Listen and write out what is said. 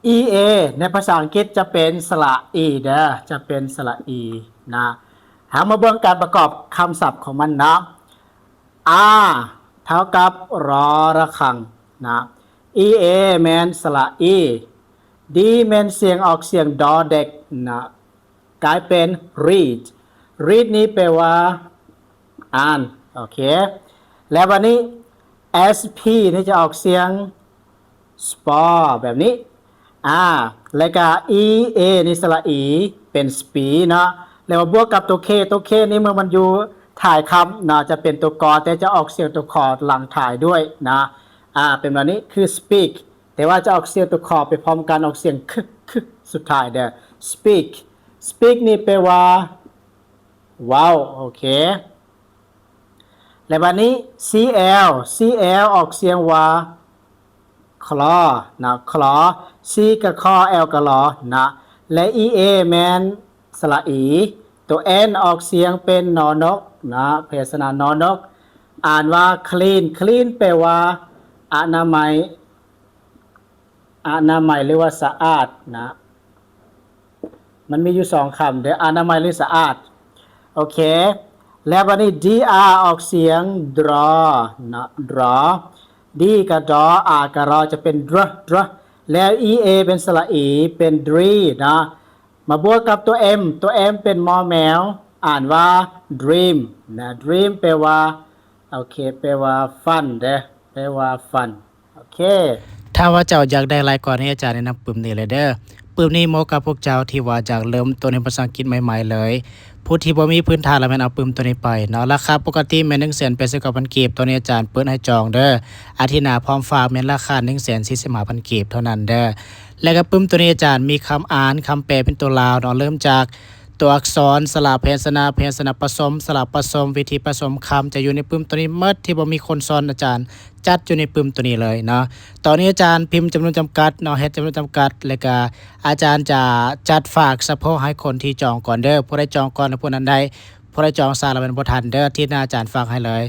ອີເອ ໃນພາສາອັງກິດຈະເປັນສະຫຼະອີເດີ ຈະເປັນສະຫຼະອີນະ. ເຮົາມາເບິ່ງການປະກອບຄຳສັບຂອງມັນເນາະ. R ເທົ່າກັບ ຣໍລະຄັງນະ. ອີເອ ແມ່ນສະຫຼະອີ. ດີ ແມ່ນສຽງອອກສຽງ ດອເດັກນະ. ກາຍເປັນ read. read ນີ້ແປວ່າອ່ານ. ໂອເຄ ແລ້ວບັດນີ້ ເອສ ພີ ນີ້ຈະອອກສຽງ ສະປໍ ແບບນີ້. ອາ ແລ້ວກະ ອີເອ ນີ້ສະຫຼະອີ ເປັນ ສະປີ ເນາະ. ແລ້ວມາບວກກັບຕົວ ເຄ ຕົວ ເຄ ນີ້ເມື່ອມັນຢູ່ທ້າຍຄຳເນາະ ຈະເປັນຕົວ ກ ແຕ່ຈະອອກສຽງຕົວ ຄ ຫຼັງທ້າຍດ້ວຍນະ. ອາ ເປັນແບບນີ້ ຄື ສະປີກ ແຕ່ວ່າຈະອອກສຽງຕົວ ຄ ໄປພ້ອມກັນ ອອກສຽງ ຄ ຄ ສຸດທ້າຍເດີ. ສະປີກ ສະປີກ ນີ້ແປວ່າ ເວົ້າ. ໂອເຄ ແລະ ບັດນີ້ ຊີແອລ ຊີແອລ ອອກສຽງວ່າ ຄລໍ ນະ ຄລໍ. ຊີ ກະ ຄໍ ແອລ ກະ ລໍ ນະ. ແລະ ອີເອ ແມ່ນສະຫຼະອີ. ຕົວ ເອັນ ອອກສຽງເປັນ ນອນົກ ນະ ພະຍັນຊະນະ ນອນົກ ອ່ານວ່າ ຄລີນ. ຄລີນ ແປວ່າ ອະນາໄມ ອະນາໄມ ຫຼືວ່າ ສະອາດນະ. ມັນມີຢູ່ສອງຄຳເດີ ອະນາໄມ ຫຼື ສະອາດ. ໂອເຄ ແລ້ວບັດນີ້ ດີ ອາ ອອກສຽງ ດຣໍ ນະ ດຣໍ. ດີ ກະ ດໍ ອາ ກະ ຣໍ ຈະເປັນ ດຣ ດຣ. ແລ້ວ ອີເອ ເປັນສະຫຼະອີ ເປັນ ດຣີ ນະ. ມາບວກກັບຕົວ ເອັມ ຕົວ ເອັມ ເປັນ ມໍແມວ ອ່ານວ່າ ດຣີມ ນະ. ດຣີມ ແປວ່າ ໂອເຄ ແປວ່າ ຝັນເດີ ແປວ່າ ຝັນ. ໂອເຄ ຖ້າວ່າເຈົ້າຢາກໄດ້ຫຼາຍກວ່ານີ້ ອາຈານແນະນຳປຶ້ມນີ້ເລີຍເດີ. ປຶ້ມນີ້ເໝາະກັບພວກເຈົ້າທີ່ວ່າຢາກເລີ່ມຕົ້ນຮຽນພາສາອັງກິດໃໝ່ໆເລີຍ. ຜູ້ທີ່ບໍ່ມີພື້ນຖານລະແມ່ນເອົາປຶ້ມໂຕນີ້ໄປເນາະ. ລາຄາປົກກະຕິແມ່ນໜຶ່ງແສນແປດສິບເກົ້າພັນກີບ, ໂຕນີ້ອາຈານເປີດໃຫ້ຈອງເດີ. ອາທິດໜ້າພ້ອມຝາກແມ່ນລາຄາໜຶ່ງແສນສີ່ສິບຫ້າພັນກີບເທົ່ານັ້ນເດີ. ແລະກະປຶ້ມໂຕນີ້ອາຈານມີຄຳອ່ານ, ຄຳແປເປັນໂຕລາວເນາະ, ເລີ່ມຈາກ ຕົວອັກສອນ, ສະຫຼະພະຍັນຊະນະ, ພະຍັນຊະນະປະສົມ, ສະຫຼະປະສົມ, ວິທີປະສົມຄຳ ຈະຢູ່ໃນປຶ້ມໂຕນີ້ໝົດ ທີ່ບໍ່ມີຄົນສອນອາຈານ ຈັດຢູ່ໃນປຶ້ມໂຕນີ້ເລີຍເນາະ. ຕອນນີ້ອາຈານພິມຈຳນວນຈຳກັດເນາະ, ເຮັດຈຳນວນຈຳກັດ ແລ້ວກະອາຈານຈະຈັດຝາກສະເພາະໃຫ້ຄົນທີ່ຈອງກ່ອນເດີ. ຜູ້ໃດຈອງກ່ອນ ຜູ້ນັ້ນໄດ້, ຜູ້ໃດຈອງຊ້າລະແມ່ນບໍ່ທັນເດີ. ອາທິດໜ້າອາຈານຝາກໃຫ້ເລີຍ.